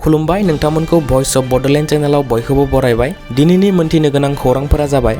खुलुमबाय नोंथांमोनखौ voice of Bodoland चैनलाव बयखौबो बरायबाय। दिनैनि मोनथिनो गोनां खौरांफोरा जाबाय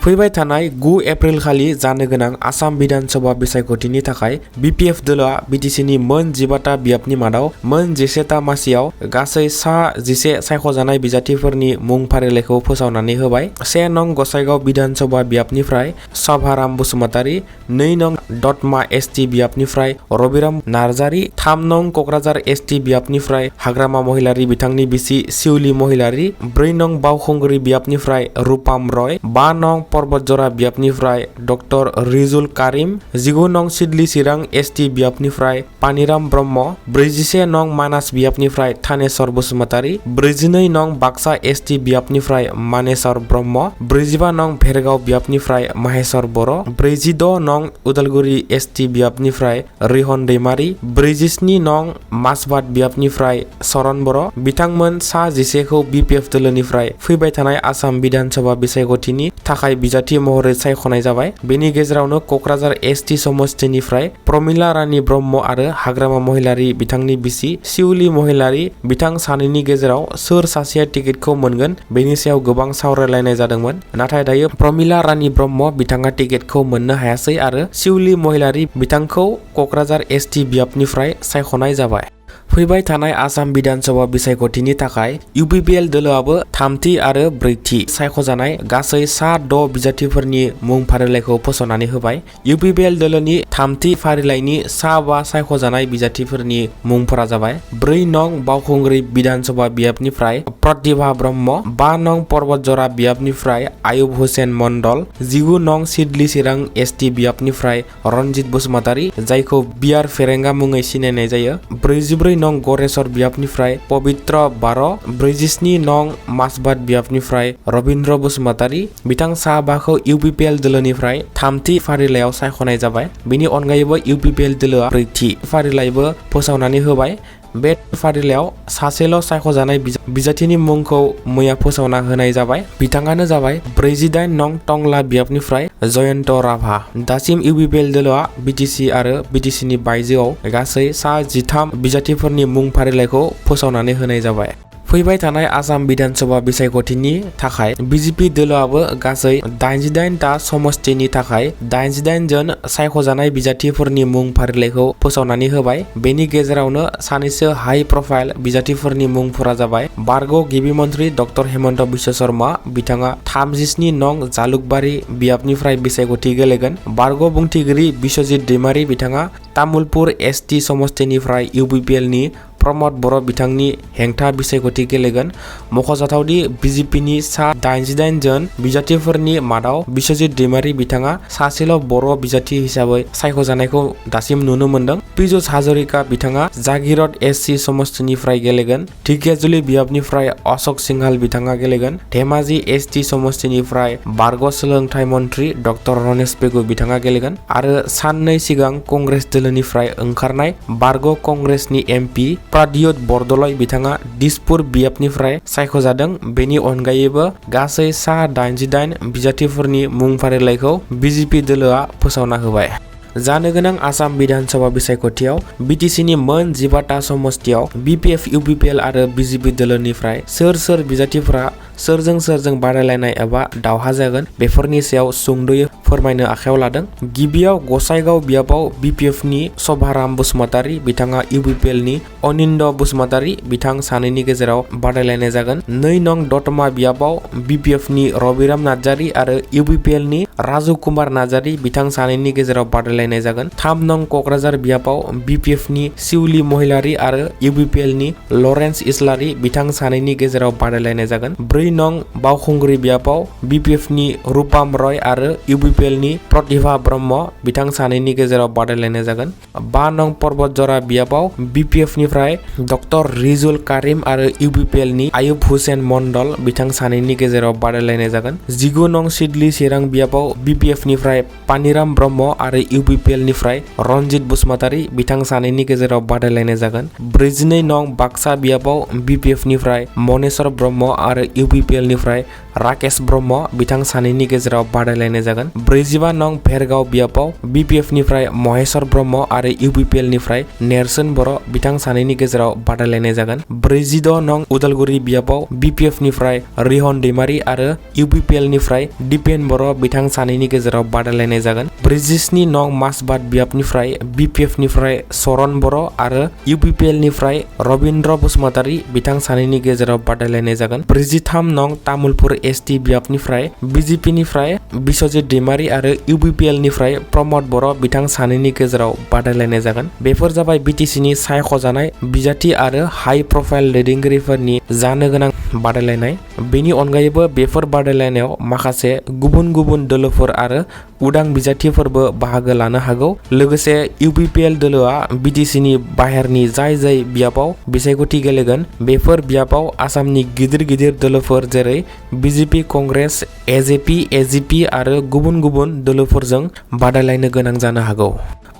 फैबाय थानाय 9 एप्रिल खालि जानो गोनां आसाम विधानसभा बिसायख'थिनि थाखाय BPF दलआ BTCनि मोन 15टा बियाबनि मादाव मोन 11टा मासियाव गासै सा 11 सायख'जानाय बिजाथिफोरनि मुं फारिलाइखौ फोसावनानै होबाय। 1 नं गसाइगाव विधानसभा बियाबनिफ्राय सभाराम बसुमतारी, 2 नं दतमा ST बियाबनिफ्राय रबिराम नार्जारी, 3 नं क'क्राझार ST बियाबनिफ्राय हाग्रामा महिलारी बिथांनि बिसि सिउली महिलारी, 4 नं बावखुंग्रि बियाबनिफ्राय रूपाम रय, 5 नं पर्वतजरा बियाबनिफ्राय डक्टर रिजुल कारिम, 19 नं सिडली चिरां ST बियाबनिफ्राय पानिराम ब्रह्म, 41 नं मानास बियाबनिफ्राय थानेश्वर बसुमतारी, 42 नं बाक्सा ST बियाबनिफ्राय मानेश्वर ब्रह्म, 45 नं भेरगाव बियाबनिफ्राय महेश्वर बर', 46 नं उदालगुरि ST बियाबनिफ्राय रिहन दैमारी, 47 नं मासबाद बियाबनिफ्राय सरन बर'। बिथांमोन सा 11खौ BPF दोलोनिफ्राय फैबाय थानाय आसाम विधानसभा बिसायख'थिनि थाखाय बिजाथि महरै सायख'नाय जाबाय। बेनि गेजेरावनो क'क्राझार ST समस्तिनिफ्राय प्रमिला रानी ब्रह्म आरो हाग्रामा महिलारी बिथांनि बिसि सिउली महिलारी बिथां सानैनि गेजेराव सोर सासेया टिकेटखौ मोनगोन बेनि सायाव गोबां सावरायलायनाय जादोंमोन। नाथाय दायो प्रमिला रानी ब्रह्म बिथाङा टिकेटखौ मोननो हायासै आरो सिउली महिलारी बिथांखौ क'क्राझार ST बियाबनिफ्राय सायख'नाय जाबाय। फैबाय थानाय आसाम विधानसभा बिसायख'थिनि थाखाय UPPL दोलोआबो थामथि आरो ब्रैथि सायख'जानाय गासै सा 6 बिजाथिफोरनि मुं फारिलाइखौ फोसावनानै होबाय। UPPL दोलोनि थामथि फारिलाइनि सा 5 सायख'जानाय बिजाथिफोरनि मुंफोरा जाबाय 4 नं बावखुंग्रि विधानसभा बियाबनिफ्राय प्रतिभा ब्रह्म, 5 नं पर्वतजरा बियाबनिफ्राय आयुब हुसेन मण्डल, 19 नं सिडली चिरां ST बियाबनिफ्राय रनजित बसुमतारी जायखौ बिआर फेरेंगा मुङै सिनायनाय जायो, 44 नं गरेश्वर बियाबनिफ्राय पवित्र बार', 47 नं मासबाद बियाबनिफ्राय रबिन्द्र बसुमतारी बिथां सा 5खौ UPPL दोलोनिफ्राय थामथि फारिलाइयाव सायख'नाय जाबाय। बेनि अनगायैबो UPPL दोलोआ ब्रैथि फारिलाइबो फोसावनानै होबाय। बे फारिलाइयाव सासेल' सायख'जानाय बिजाथिनि मुंखौ मैया फोसावना होनाय जाबाय। बिथाङानो जाबाय 48 नं टंला बियाबनिफ्राय जयन्त राभा। दासिम UPPL दोलोआ BTC आरो BTCनि बायजोआव गासै सा 13 बिजाथिफोरनि मुं फारिलाइखौ फोसावनानै होनाय जाबाय। फैबाय थानाय आसाम विधानसभा बिसायख'थिनि थाखाय BJP दोलोआबो गासै 88टा समस्तिनि थाखाय 88 जन सायख'जानाय बिजाथिफोरनि मुं फारिलाइखौ फोसावनानै होबाय। बेनि गेजेरावनो सानैसो हाई प्रफाइल बिजाथिफोरनि मुंफोरा जाबाय बारग' गिबि मन्थ्रि डक्टर हेमन्त बिश्व शर्मा बिथाङा 37 नं जालुकबारि बियाबनिफ्राय बिसायख'थि गेलेगोन, बारग' बुंथिगिरि बिश्वजित दैमारी बिथाङा तामुलपुर ST समस्तिनिफ्राय UPPL नि प्रमद बर' बिथांनि हेंथा बिसायख'थि गेलेगोन। मख'जाथावदि BJPनि सा 88 जन बिजाथिफोरनि मादाव बिश्वजित दैमारी बिथाङा सासेल' बर' बिजाथि हिसाबै सायख'जानायखौ दासिम नुनो मोन्दों। पीयूष हाजरिका बिथाङा जागिरद SC समस्तिनिफ्राय गेलेगोन, ढेकियाजुलि बियाबनिफ्राय अशोक सिंहाल बिथाङा गेलेगोन, धेमाजि ST समस्तिनिफ्राय बारग' सोलोंथाइ मन्थ्रि डक्टर रनेश पेगु बिथाङा गेलेगोन आरो साननै सिगां कंग्रेस दोलोनिफ्राय ओंखारनाय बारग' कंग्रेसनि MP प्रद्युत बरदलै बिथाङा दिसपुर बियाबनिफ्राय सायख'जादों। बेनि अनगायैबो गासै सा 88 बिजाथिफोरनि मुं फारिलाइखौ BJP दोलोआ फोसावना होबाय। जानो गोनां आसाम विधानसभा बिसायख'थियाव BTCनि मोन 15टा समस्तियाव BPF UPPL आरो BJP दोलोनिफ्राय सोर बिजाथिफोरा सोरजों बादायलायनाय एबा दावहा जागोन बेफोरनि सायाव सुंद'यै फोरमायनो आखायाव लादों। गिबियाव गसाइगाव बियाबाव BPFनि सभाराम बसुमतारी बिथाङा UPPLनि अनिन्द बसुमतारी बिथां सानैनि गेजेराव बादायलायनाय जागोन। 2 नं दतमा बियाबाव BPFनि रबिराम नार्जारी आरो UPPLनि राजु कुमार नार्जारी बिथां सानैनि गेजेराव बादायलायनाय जागोन। 3 नं क'क्राझार बियाबाव BPFनि सिउली महिलारी आरो UPPLनि लरेन्स इस्लारी बिथां सानैनि गेजेराव बादायलायनाय जागोन। 4 नं बावखुंग्रि बियाबाव BPFनि रूपाम रय आरो UPPLनि प्रतिभा ब्रह्म बिथां सानैनि गेजेराव बादायलायनाय जागोन। 5 नं पर्वतजरा बियाबाव BPFनिफ्राय डक्टर रिजुल कारिम आरो UPPLनि आयुब हुसेन मण्डल बिथां सानैनि गेजेराव बादायलायनाय जागोन। 19 नं सिडली चिरां बियाबाव BPFनिफ्राय पानिराम ब्रह्म आरो UPPLनिफ्राय रनजित बसुमतारी बिथां सानैनि गेजेराव बादायलायनाय जागोन। 42 नं बाक्सा बियाबाव BPFनिफ्राय मनेश्वर ब्रह्म आरो UPPL निफ्राय राकेश ब्रह्म बिथां सानैनि गेजेराव बादायलायनाय जागोन। 45 नं भेरगाव बियापाव BPF निफ्राय महेश्वर ब्रह्म आरो UPPL निफ्राय नेरसोन बर' बिथां सानैनि गेजेराव बादायलायनाय जागोन। 46 नं उदालगुरि बियापाव BPF निफ्राय रिहन दैमारी आरो UPPL निफ्राय दिपेन बर' बिथां सानैनि गेजेराव बादायलायनाय जागोन। 47 नं मासबाद बियाबनिफ्राय BPF निफ्राय सरन बर' आरो UPPL निफ्राय रबिन्द्र बसुमतारी बिथां सानैनि गेजेराव बादायलायनाय जागोन। 43 नं तामुलपुर ST बियाबनिफ्राय BJP निफ्राय बिश्वजित दैमारी आरो UPPL निफ्राय प्रमद बर' बिथां सानैनि गेजेराव बादायलायनाय जागोन। बेफोर जाबाय BTC नि सायख'जानाय बिजाथि आरो हाई प्रफाइल दैदेनगिरिफोरनि जानो गोनां बादायलायनाय। बेनि अनगायैबो बेफोर बादायलायनायाव माखासे गुबुन गुबुन दोलोफोर आरो उदां बिजाथिफोरबो बाहागो लानो हागौ। लोगोसे UPPL दोलोआ BTC नि बाहेरनि जाय बियाबाव बिसायख'थि गेलेगोन बेफोर बियाबाव आसामनि गिदिर गिदिर दोलोफोर जेरै BJP कंग्रेस, AJP, AGP आरो गुबुन गुबुन दोलोफोरजों बादायलायनो गोनां जानो हागौ।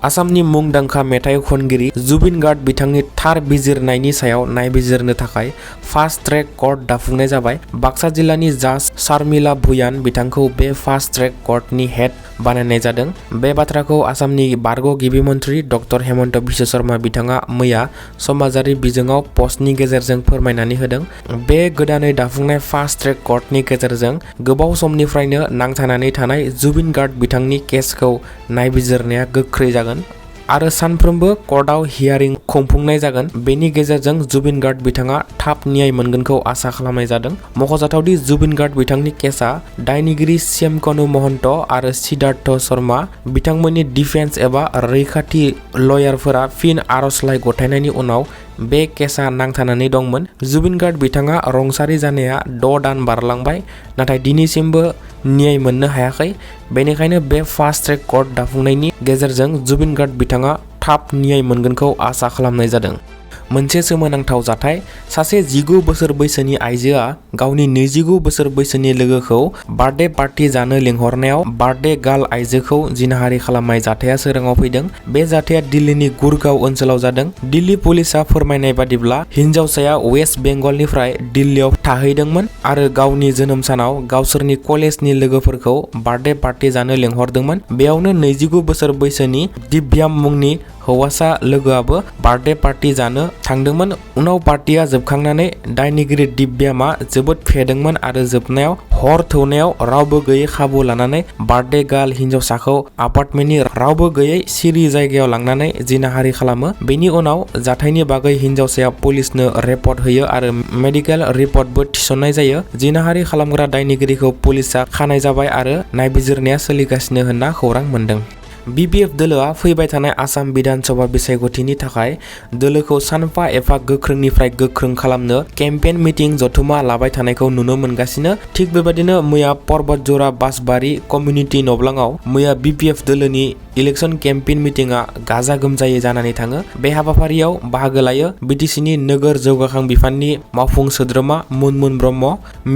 आसामनि मुंदांखा मेथाइ खनगिरि जुबिन गार्ग बिथांनि थार बिजिरनायनि सायाव नायबिजिरनो थाखाय फास्ट ट्रेक कर्ट दाफुंनाय जाबाय। बाक्सा जिल्लानि जाज शार्मिला भुयान बिथांखौ बे फास्ट ट्रेक कर्टनि हेड बानायनाय जादों। बे बाथ्राखौ आसामनि बारग' गिबि मन्थ्रि डक्टर हेमन्त बिश्व शर्मा बिथाङा मैया समाजारि बिजोङाव पस्टनि गेजेरजों फोरमायनानै होदों। बे गोदानै दाफुंनाय फास्ट ट्रेक कर्टनि गेजेरजों गोबाव समनिफ्रायनो नांथानानै थानाय जुबिन गार्ग बिथांनि केसखौ नायबिजिरनाया गोख्रै जागोन आरो सानफ्रोमबो कर्टआव हियारिं खुंफुंनाय जागोन। बेनि गेजेरजों जुबिन गार्ग बिथाङा थाब न्याय मोनगोनखौ आसा खालामनाय जादों। मख'जाथावदि जुबिन गार्ग बिथांनि केसआ दायनिगिरि श्यामकनु महन्त आरो सिद्धार्थ शर्मा बिथांमोननि डिफेन्स एबा रैखाथि लयारफोरा फिन आर'जलाइ गथायनायनि उनाव बे केसआ नांथानानै दंमोन। जुबिन गार्ग बिथाङा रुंसारि जानाया 6 दान बारलांबाय नाथाय दिनैसिमबो न्याय मोननो हायाखै। बेनिखायनो बे फास्ट ट्रेक कर्ट दाफुंनायनि गेजेरजों जुबिन गार्ग बिथाङा थाब न्याय मोनगोनखौ आसा खालामनाय जादों। मोनसे सोमोनांथाव जाथाय सासे 19 बोसोर बैसोनि आइजोआ गावनि 29 बोसोर बैसोनि लोगोखौ बार्थडे पार्टी जानो लिंहरनायाव बार्थडे गार्ल आइजोखौ जिनाहारि खालामनाय जाथाया सोराङाव फैदों। बे जाथाया दिल्लीनि गुरगांव ओनसोलाव जादों। दिल्ली पुलिसआ फोरमायनाय बादिब्ला हिन्जावसाया वेस्ट बेंगलनिफ्राय दिल्लीयाव थाहैदोंमोन आरो गावनि जोनोम सानाव गावसोरनि कलेजनि लोगोफोरखौ बार्थडे पार्टी जानो लिंहरदोंमोन। बेयावनो 29 बोसोर बैसोनि दिव्याम मुंनि हौवासा लोगोआबो बार्थडे पार्टी जानो थांदोंमोन। उनाव पार्टीया जोबखांनानै दायनिगिरि दिव्यामा जोबोद फेदोंमोन आरो जोबनायाव हर थौनायाव रावबो गैयै खाबु लानानै बार्थडे गार्ल हिन्जावसाखौ अपार्टमेन्टनि रावबो गैयै सिरि जायगायाव लांनानै जिनाहारि खालामो। बेनि उनाव जाथायनि बागै हिन्जावसाया पुलिसनो रिपर्ट होयो आरो मेडिकेल रिपर्टबो थिसननाय जायो। जिनाहारि खालामग्रा दायनिगिरिखौ पुलिसआ खानाय जाबाय आरो नायबिजिरनाया सोलिगासिनो होनना खौरां मोन्दों। BPF दोलोआ फैबाय थानाय आसाम बिधानसभा बिसायख'थिनि थाखाय दोलोखौ सानफा एफा गोख्रोंनिफ्राय गोख्रों खालामनो केम्पेन मिटिं जथुमा लाबाय थानायखौ नुनो मोनगासिनो। थिग बेबायदिनो मैया पर्बतजरा बासबारि कमिउनिटि नब्लाङाव मैया BPF दोलोनि इलेक्शन केम्पेन मिटिंआ गाजा गोमजायै जानानै थाङो। बे हाबाफारियाव बाहागो लायो BTC नि नोगोर जौगाखां बिफाननि मावफुं सोद्रोमा मुनमुन ब्रह्म,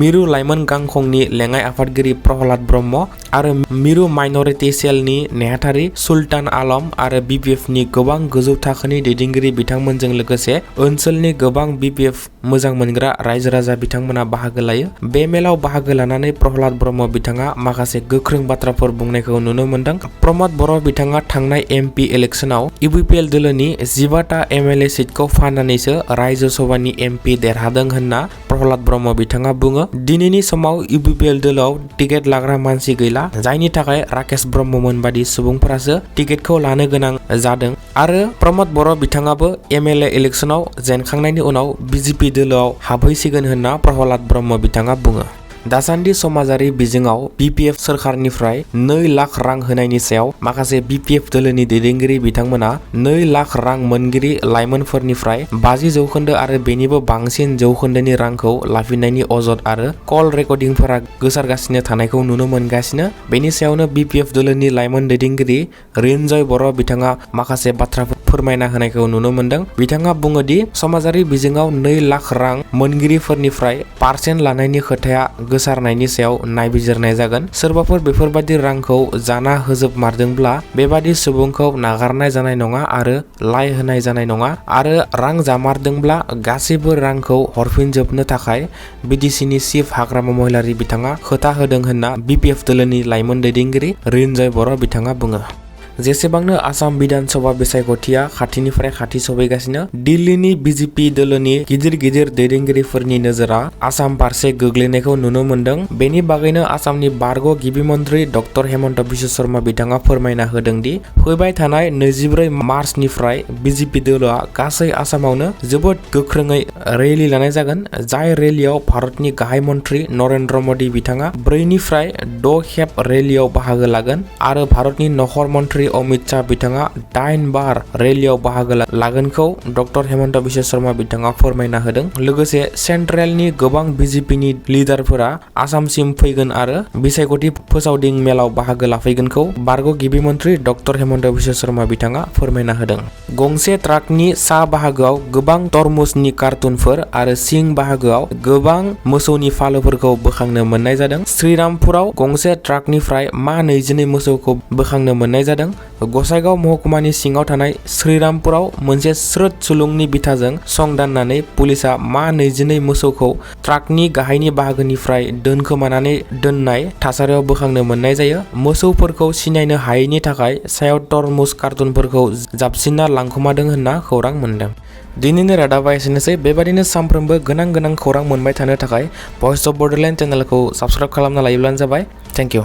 मिरु लाइमोन गांखंनि लेङाइ आफादगिरि प्रहलाद ब्रह्म आरो मिरु माइनरिटि सेलनि नेहाथारि सुल्तान आलम आरो BPF नि गोबां गोजौ थाखोनि दैदेनगिरि बिथांमोनजों लोगोसे ओनसोलनि गोबां BPF मोजां मोनग्रा रायजो राजा बिथांमोना बाहागो लायो। बे मेलाव बाहागो लानानै प्रहलाद ब्रह्म बिथाङा माखासे गोख्रों बाथ्राफोर बुंनायखौ नुनो मोनदों। प्रमद बर' बिथाङा थांनाय MP इलेक्शनाव UPPL दोलोनि 15टा MLA सिटखौ फाननानैसो रायजो सभानि MP देरहादों होनना प्रहलाद ब्रह्म बिथाङा बुङो। दिनैनि समाव UPPL दोलोआव टिकेट लाग्रा मानसि गैला, जायनि थाखाय राकेश ब्रह्ममोन बादि सुबुंफोरासो टिकेटखौ लानो गोनां जादों आरो प्रमद बर' बिथाङाबो MLA इलेक्शनाव जेनखांनायनि उनाव BJP दोलोआव हाबहैसिगोन होनना प्रहलाद ब्रह्म बिथाङा बुङो। दासान्दि समाजारि बिजोङाव BPF सोरखारनिफ्राय 2 लाख रां होनायनि सायाव माखासे BPF दोलोनि दैदेनगिरि बिथांमोना 2 लाख रां मोनगिरि लाइमोनफोरनिफ्राय 50% आरो बेनिबो बांसिन जौखोन्दोनि रांखौ लाफिननायनि अजद आरो कल रेकर्डिंफोरा गोसारगासिनो थानायखौ नुनो मोनगासिनो। बेनि सायावनो BPF दोलोनि लाइमोन दैदेनगिरि रिन्जय बर' बिथाङा माखासे बाथ्राफोर फोरमायना होनायखौ नुनो मोनदों। बिथाङा बुङोदि समाजारि बिजोङाव 2 लाख रां मोनगिरिफोरनिफ्राय पार्सेन्ट लानायनि खोथाया गोसारनायनि सायाव नायबिजिरनाय जागोन। सोरबाफोर बेफोरबादि रांखौ जाना होजोबमारदोंब्ला बेबादि सुबुंखौ नागारनाय जानाय नङा आरो लाय होनाय जानाय नङा आरो रां जामारदोंब्ला गासैबो रांखौ हरफिनजोबनो थाखाय BTCनि चिफ हाग्रामा महिलारि बिथाङा खोथा होदों होनना BPF दोलोनि लाइमोन दैदेनगिरि रिन्जय बर' बिथाङा बुङो। जेसेबांनो आसाम बिधान सभा बिसायख'थिया खाथिनिफ्राय खाथि सफैगासिनो, दिल्लीनि BJP दोलोनि गिदिर दैदेनगिरिफोरनि नोजोरा आसाम फारसे गोग्लैनायखौ नुनो मोन्दों। बेनि बागैनो आसामनि बारग' गिबि मन्थ्रि डक्टर हेमन्त बिश्व शर्मा बिथाङा फोरमायना होदों दि फैबाय थानाय 24 मार्चनिफ्राय BJP दोलोआ गासै आसामावनो जोबोद गोख्रोङै रेली लानाय जागोन। जाय रेलीयाव भारतनि गाहाय मन्थ्रि नरेन्द्र मदि बिथाङा 4 निफ्राय 6 खेब रेलीयाव बाहागो लागोन आरो भारतनि नखर मन्थ्रि अमित शाह बिथाङा 8 बार रेलीयाव बाहागो लागोनखौ डक्टर हेमन्त बिश्व शर्मा बिथाङा फोरमायना होदों। लोगोसे सेन्ट्रेलनि गोबां BJPनि लिडारफोरा आसामसिम फैगोन आरो बिसायख'थि फोसावदिं मेलाव बाहागो लाफैगोनखौ बारग' गिबि मन्थ्रि डक्टर हेमन्त बिश्व शर्मा बिथाङा फोरमायना होदों। गंसे ट्राकनि सा बाहागोआव गोबां तरमुजनि कार्टुनफोर आरो सिं बाहागोआव गोबां मोसौनि फालोफोरखौ बोखांनो मोननाय जादों। श्रीरामपुराव गंसे ट्राकनिफ्राय मा 22 मोसौखौ बोखांनो मोननाय जादों। गसाइगाव महकुमानि सिङाव थानाय श्रीरामपुराव मोनसे स्रोत सुलुंनि बिथाजों संदाननानै पुलिसा मा 22 मोसौखौ ट्राकनि गाहायनि बाहागोनिफ्राय दोनखोमानानै दोननाय थासारियाव बोखांनो मोननाय जायो। मोसौफोरखौ सिनायनो हायैनि थाखाय सायाव तरमुज कार्टुनफोरखौ जाबसिनना लांखोमादों होनना खौरां मोन्दों। दिनैनि रादाबा एसेनोसै। बेबादिनो सानफ्रोमबो गोनां खौरां मोनबाय थानो थाखाय भइस अफ बडलेण्ड चेनेलखौ साबस्क्राइब खालामना लायोब्लानो जाबाय। Thank you.